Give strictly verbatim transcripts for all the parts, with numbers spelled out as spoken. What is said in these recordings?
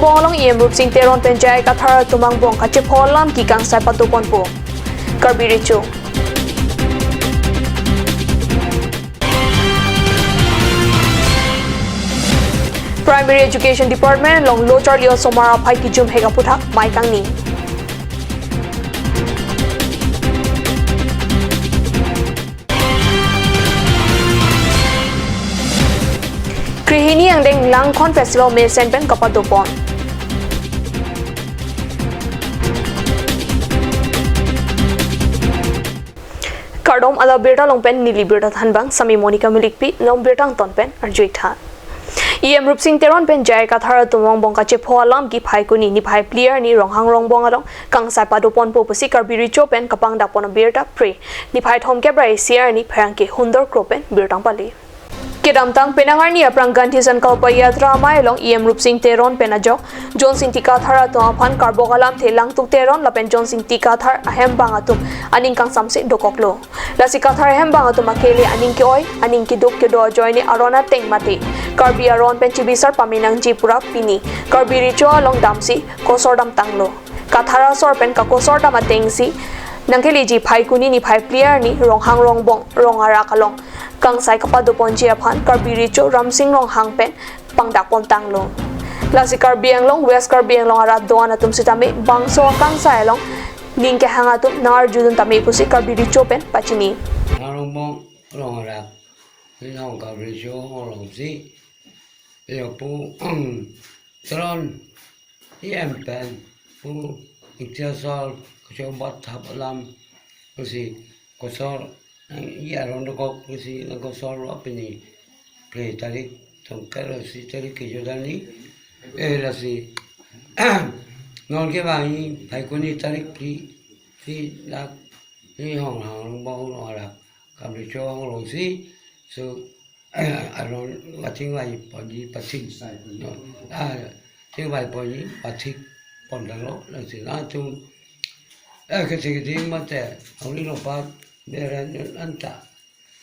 Angbong along E M Rupsing Teron pen J I Kathar atum angbong kachepho alam kekangsai padoponpo. Karbi Recho. Primary Education Department along lo charli osomar aphai kejum hek aputhak mei kangni. Krehini angdeng Langkhon Festival mesen pen kapadopon. Kardom, hala birta along pen neli birta thanbang Sami Monica Milikpi, non birta angton pen arju-ik tha. E M Rupsing Teron pen J I Kathar atum angbong kachepho alam ke Phaikuni niphai phli arni Ronghang Rongbong along kangsai padoponpo pusi Karbi Recho pen kapangdakpon abirta pre niphai thomkep ra isi arni pherangke Hundor Kro pen birta pale. Kedamtang penang arni aphrang Gandhi Sankalpa Yatra amei along E M Rupsing Teron pen ajok Johnsing Ingti Kathar atum aphan karbok alamthe Langtuk Teron lapen Johnsing Ingti Kathar ahembang atum aning kangsamse dokoklo. Lasi Kathar ahembang atum akele aning ke-oi, aning keduk kedo ajoine aron ateng mate Karbi aron pen chibisar pame nangji pura pini Karbi Recho along damsi kosor damtanglo. Kathar asor pen kakosor dam atengsi nangkeleji Phaikuni niphai phli arni Ronghang Rongbong rong arak along kangsai kapadoponji aphan Karbi Recho Ramsing Ronghang pen pangdakpontanglo. Lasi Karbi Anglong, West Karbi Anglong arat do-an atum sitame bangso akangsai along ning kehang atum nangarjudun tame pusi Karbi Recho pen pachini. Ronghang Rongbong rong arak, Ronghang Karbi Recho alongsi, ya pu Teron E M pen pu Ingti asor kachobat thap alam pusi kosor, nang-i aron dokok pusi nangkosorlo pini phli tarik thomkep ra isi tarik kejut arni. Eh, lasi non kevangji Phaikuni tarik phli, phli dak ni Ronghang Rongbong rong arak Karbi Recho alongsi, so aron ating vai ponji pathik. No. Ah, ting vai ponji pathik pontanglo, lasi latum, eh, kethek kethek mate, auli lopat beren anta.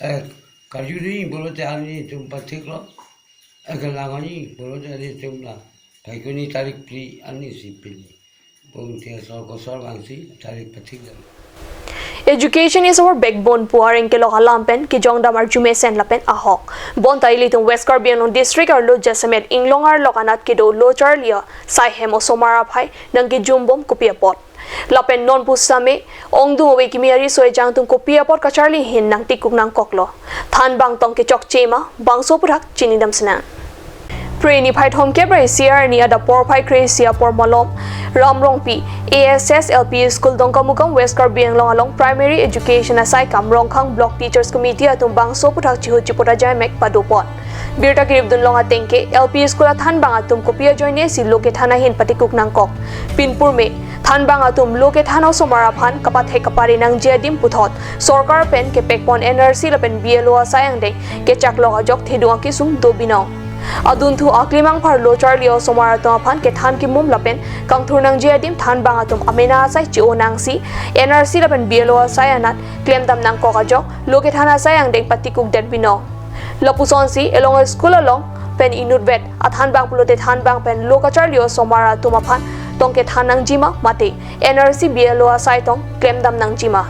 Eh, karjudun pulote alanglitum pathiklo. Eh, kelang arni pulote alanglitum la Phaikuni tarik phli arni si pini pu Ingti asor kosor vangsi tarik pathikdam. Education is our backbone pu areng kelok alam pen kejongdam arju mesen lapen ahok. Bonta ilitum West Karbi Anglong District arlo jasemet Inglong arlok anat kedo lo charli asai hem osomar aphai nangkejumbom kopi apot. Lapen non pusitame ongdung ove kimi ariso ejang atum kopi apot kacharli ahin nangtikuk nangkoklo. Thanbang tong kechokche ma, bangso aputhak chinidam sinang. Pre niphai thomkep ra isi arni adap porphai kre-isi apor malom Ram Rongpi A S S L P School Dongkamukam West Karbi Anglong along Primary Education asai kam Rongkhang Block Teachers Committee atum bangso aputhak chihut chipot ajai mek padopon. Birta keripdun long ateng ke L P School athanbang atum kopi ajoine si lo kethan ahin patikuk nangkok. Pinpur me thanbang atum lo kethan osomar aphan kapathek kapare nangji adim puthot sorkar pen kepekpon N R C lapen B L O asai angdeng kechaklok ajok thedung akesung do binong. Adunthu aklimang phar lo charli osomar atum aphan kethan kimum lapen kangthur nangji adim thanbang atum amena asai chi-o nangsi N R C lapen B L O asai anat klemdam nangkok ajok lo kethan asai angdeng patikuk det binong. Lapusonsi elong school along pen inutvet athanbang pulote thanbang pen lo kacharli osomar atum aphan tong kethan nangjima mate N R C B L O asai tong klemdam nangjima.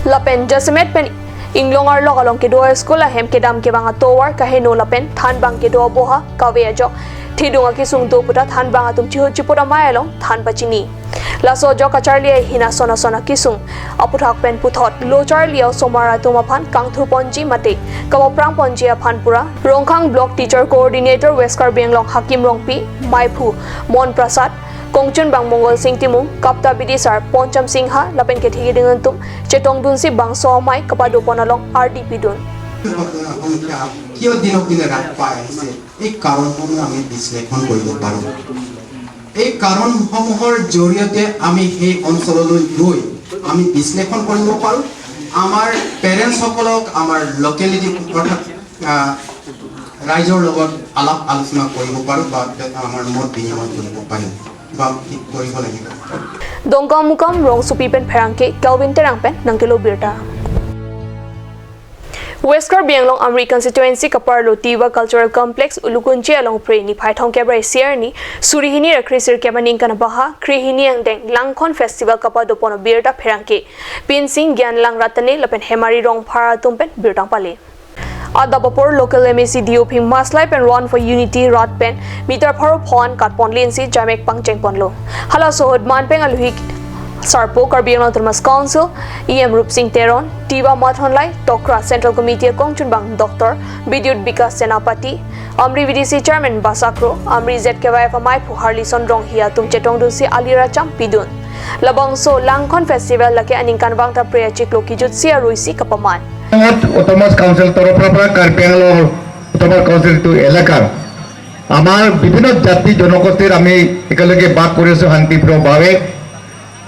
Lapen jasemet pen Inglong arlok along kedo school ahem kedam kevang atovar kaheno lapen thanbang kedo aboha kave ajok thedung akesung do puta thanbang atum chihut chipot amei along than pachini. Laso ajok kacharli ahin ason ason akesung aputhak pen puthot lo charli osomar atum aphan kangthur ponji mate kamaprang ponji aphan pura Rongkhang Block Teacher Coordinator West Karbi Anglong Hakim Rongpi, Maiphu Mon Prasad, kongchunbang Mongol Sing Timung, Kapta Bidisar, Poncham Singha lapen kethe keding atum chetongdunsi bangso amei kapadopon along ardi pidun. কিয় দিনক দিনে হ্ৰাস পাই আহিছে, এই কাৰণসমূহ আমি বিশ্লেষণ কৰিব পাৰোঁ। এই কাৰণসমূহৰ জৰিয়তে আমি সেই অঞ্চললৈ গৈ আমি বিশ্লেষণ কৰিব পাৰোঁ। আমাৰ পেৰেণ্টছসকলক, আমাৰ লোকেলিটি অৰ্থাৎ, আহ, ৰাইজৰ লগত আলাপ আলোচনা কৰিব পাৰোঁ বা আমাৰ মত বিনিময় কৰিব পাৰিম বা কি কৰিব লাগিব। Dongkamukam rongsopi pen pherangke Kelvin Terang pen nangkelo birta. West Karbi Anglong Amri Constituency kaparlo Tiwa Cultural Complex Ulukunchi along Phre niphai thomkep ra isi arni suri hini ra kre sirkep aningkan abaha kre hini angdeng Langkhon Festival kapado pon abirta pherangke Pinsing Gyan Langratane lapen Hemari Rongphar atum pen birta pale. Adap apor local M A C D O Phingma Maslai pen Run for Unity rat pen meter pharo pho-an kat pon linsi jamek pangcheng ponlo. Halaso ahut man pen aluhi sarpo Karbi Anglong Autonomous Council E M Rupsing Teron, Tiwa Mathonlai Tokra Central Committee akongchunbang Doctor Bidyut Bikash Senapati, Amri V D C Chairman Basa Kro, Amri Z K Y F amaiphu Harlison Ronghi atum chetongdunsi aliracham pidun. Labangso Langkhon Festival lake aningkanvang ta Phre achiklo kijutsi aruisi kapaman. Autonomous Council তরফৰ পৰা Karbi Anglong Autonomous Council এইটো এলেকাৰ আমাৰ বিভিন্ন জাতি জনগোষ্ঠীৰ আমি একেলগে বাস কৰি আছো শান্তিপ্ৰিয় ভাৱে।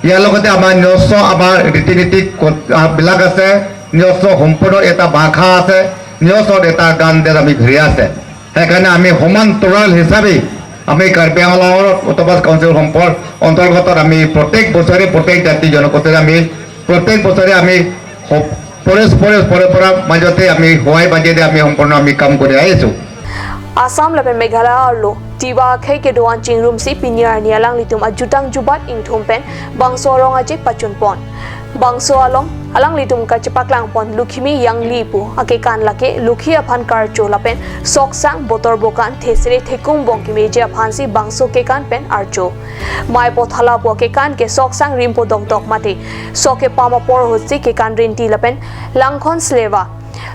ইয়াৰ লগতে আমাৰ নিজস্ব আমাৰ ৰীতি নীতি ক-, আ, বিলাক আছে, নিজস্ব সম্পূৰ্ণ এটা ভাষা আছে, নিজস্ব এটা গান দেশ আমি ঘূৰি আছে। সেইকাৰণে আমি সমান্তৰাল হিচাপে আমি কাৰ্বি আংলঙৰ অট'নমাছ কাউন্সিল সম্পৰ-, অন্তৰ্গত আমি প্ৰত্যেক বছৰে প্ৰত্যেক জাতি জনগোষ্ঠীৰে আমি প্ৰত্যেক বছৰে আমি স-, পৰস্পৰে পৰস্পৰৰ মাজতে আমি সহায় বাজেদি আমি সম্পূৰ্ণ আমি কাম কৰি আহিছোঁ। Assam lapen Meghalaya arlo Tiwa akhei kedo-an chingrumsi pini arni alanglitum ajutang jubat ingthum pen bangso arong aje pachun pon. Bangso along alanglitum kachepaklang pon Lukhimi Yangli pu akekan lake lokhi aphan karcho lapen soksang botor bokan thesere thekum bong kemeji aphansi bangso kekan pen archo. Mai pothala pu akekan ke soksang rimpo dokdok mate sok kepam apor ahutsi kekan rinti lapen Langkhon slewa,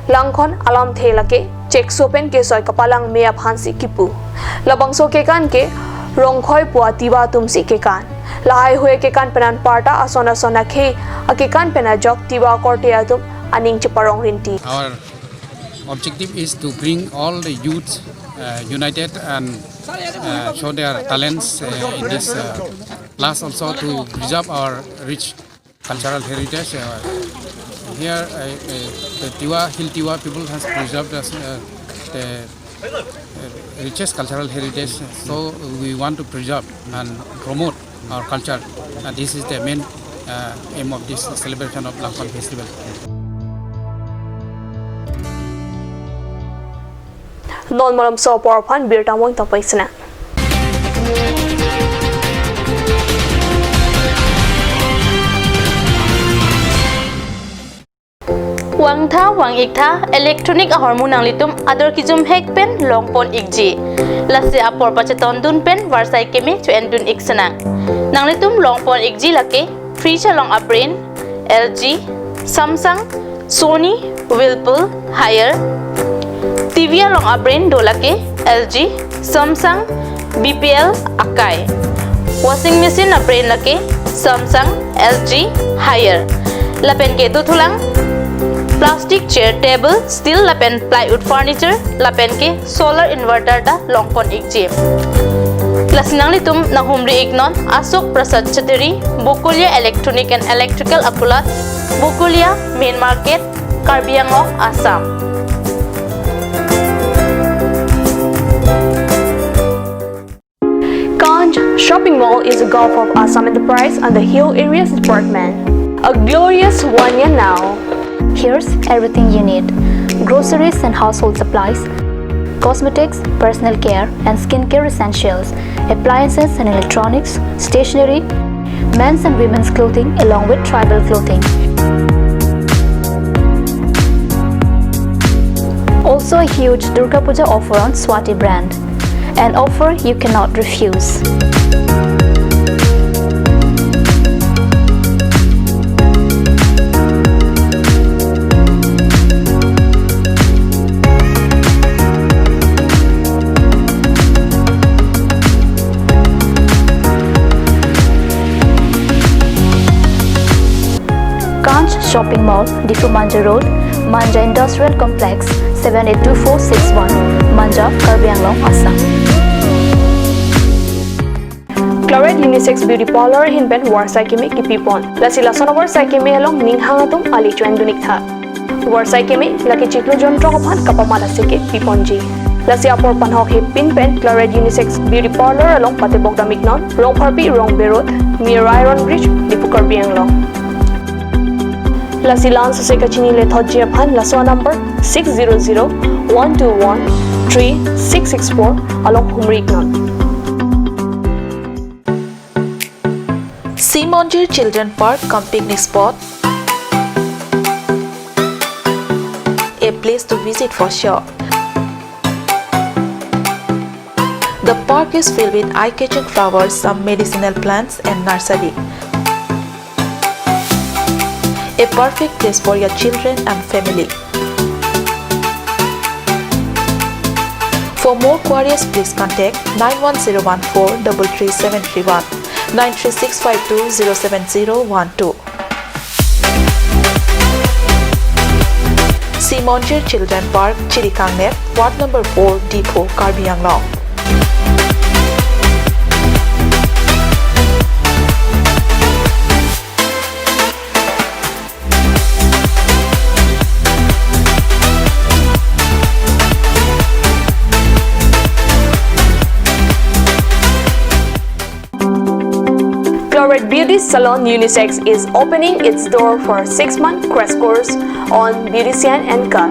Langkhon alamthe lake chekso pen kesoi kapalang me aphansi kipu. Labangso kekan ke Rongkhoi pu a Tiwa atumsi kekan. Lahai hui kekan pen anparta ason ason akhei akekan pen ajok Tiwa akorte atum aning cheparong rinti. Our objective is to bring all the youth, uh, united and, uh, show their talents, uh, in this, uh, class also to preserve our rich cultural heritage. Uh, here, uh, uh, the Tiwa, Hill Tiwa people has preserved us, uh, the, uh, richest cultural heritage. So we want to preserve and promote our culture. And this is the main, uh, aim of this celebration of Langkhon Festival. Non malomso apor aphan birta mo ingtang paisena. Vangtha vang-iktha electronic ahormu nanglitum ador kijumhek pen longpon ikji. Lasi apor pachetondun pen varsai keme cho-endun iksenang. Nanglitum longpon ikji lake fridge along a brand L G, Samsung, Sony, Whirlpool, Haier. T V along a brand do lake L G, Samsung, B P L, Akai. Washing machine a brand lake Samsung, L G, Haier. Lapen ke dothulang plastic chair, table, steel lapen plywood furniture, lapen ke solar inverter ta longpon ikji. Lasi nanglitum nanghumri iknon Ashok Prasad Chattery, Bokolia Electronic and Electrical Akulat, Bokolia Main Market, Karbi Anglong, Assam. Kanch Shopping Mall is a Gulf of Assam enterprise under Hill Areas Department. A glorious one year now. Here's everything you need: groceries and household supplies, cosmetics, personal care and skincare essentials, appliances and electronics, stationery, men's and women's clothing along with tribal clothing. Also a huge Durga Puja offer on Swati brand. An offer you cannot refuse. Kanch Shopping Mall, Diphu Manja Road, Manja Industrial Complex, seven eight two four six one, Manja, Karbi Anglong, Assam. Claret Unisex Beauty Parlor ahin pen varsai keme kipi pon. Lasi lason avarsai keme along ning hang atum ali cho-endun iktha. Varsai keme lake chiklo jonthrok aphan kapamat aseke piponji. Lasi apor panhok hepin pen Claret Unisex Beauty Parlor along patebok dam iknon, Rongpharpi Rongbe Road, near Iron Bridge, Diphu, Karbi Anglong. Lasi langsose kachinilethotji aphan laso number six zero zero one two one three six six four along humri iknon. Simonjir Children Park cum picnic spot, a place to visit for sure. The park is filled with eye-catching flowers, some medicinal plants and nursery. A perfect place for your children and family. For more queries, please contact nine one zero one four double three seven three one, nine three six five two zero seven zero one two. Simonjir Children Park, Chirikangnet, Ward number four, Diphu, Karbi Anglong. Claret Beauty Salon Unisex is opening its door for six-month crash course on beautician and cut.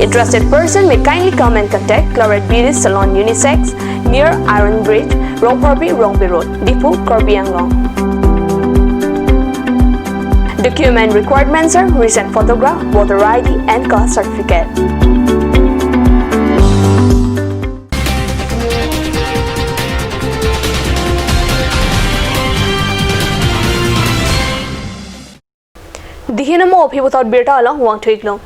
Interested person may kindly come and contact Claret Beauty Salon Unisex near Iron Bridge, Rongpharpi, Rongpi Road, Diphu, Karbi Anglong. Document requirements are recent photograph, voter I D and caste certificate. Dihin amo aphi puthot birta along vangthu-ik long.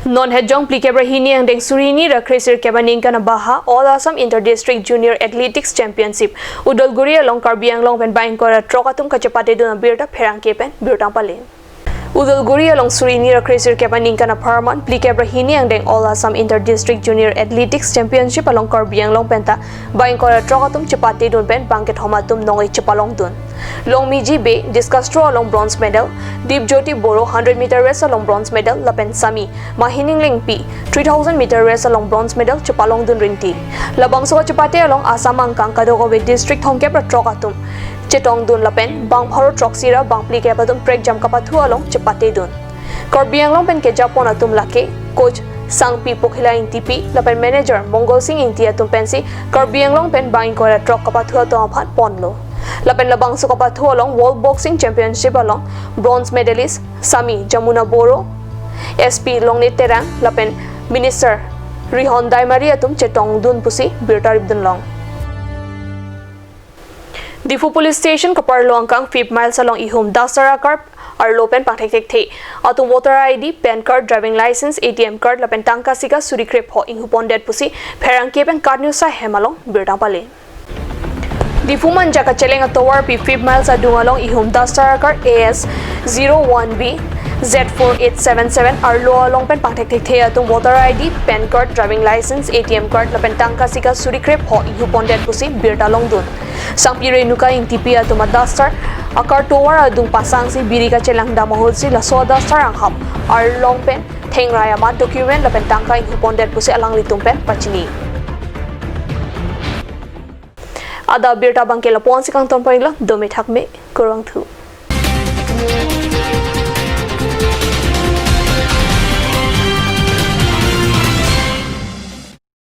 Non hejong phlikep ra hini angdeng suri hini ra kre sirkep aningkan abaha All Assam Inter District Junior Athletics Championship Udalguri along Karbi Anglong pen bang ingkoi ra throk atum kachepatedun abirta pherangke pen birta palen. Udalguri along suri hini ra kre sirkep aningkan apharman phlikep ra hini angdeng All Assam Inter District Junior Athletics Championship along Karbi Anglong penta bang ingkoi ra throk atum chepatedun pen bang kethom atum nongoi chepalongdun. Longmiji Bey discus throw along bronze medal, Dipjyoti Boro hundred meter race along bronze medal lapen Sami Mahining Lengpi three thousand meter race along bronze medal chepalongdun ringti. Labangso kachepate along Assam angkang kadokave district thomkep ra throk atum chetongdun lapen bang pharo throksi ra bang phlikep atum prekjam kapathu along chepatedun. Karbi Anglong pen kejapon atum lake coach Sangpi Pokhila Ingtipi lapen manager Mongol Sing Ingti atum pensi Karbi Anglong pen bang ingkoi ra throk kapathu atum aphan ponlo. Lapen labangso kapathu along World Boxing Championship along bronze medalist Sami Jamuna Boro, S P Longnit Terang lapen Minister Rihon Daimari atum chetongdun pusi birta ripdun long. Diphu Police Station kaparlo angkang Fifth Miles along ihum duster akar arlo pen pangthek thekthe atum voter I D, PAN card, driving license, A T M card lapen tangka sika suri krepho inghupondet pusi pherangke pen KAT News ahem along birta palen. Diphu Manja kacheleng atovarpi Fifth Miles adung along ihum duster akar A S zero one B Z four eight seven seven arlo along pen pangthek thekthe atum voter I D, PAN card, driving license, A T M card lapen tangka sika suri krepho inghupondet pusi birta longdun. Sangpi Renuka Ingtipi atum aduster akar tovar adung pasangsi biri kachelang dam ahutsi laso aduster anghap arlong pen thengrai amat document lapen tangka inghupondet pusi alanglitum pen pachini. Adap birta abangke lapu-ansi kangton pon-iklo, dome thakme, kurvangthu.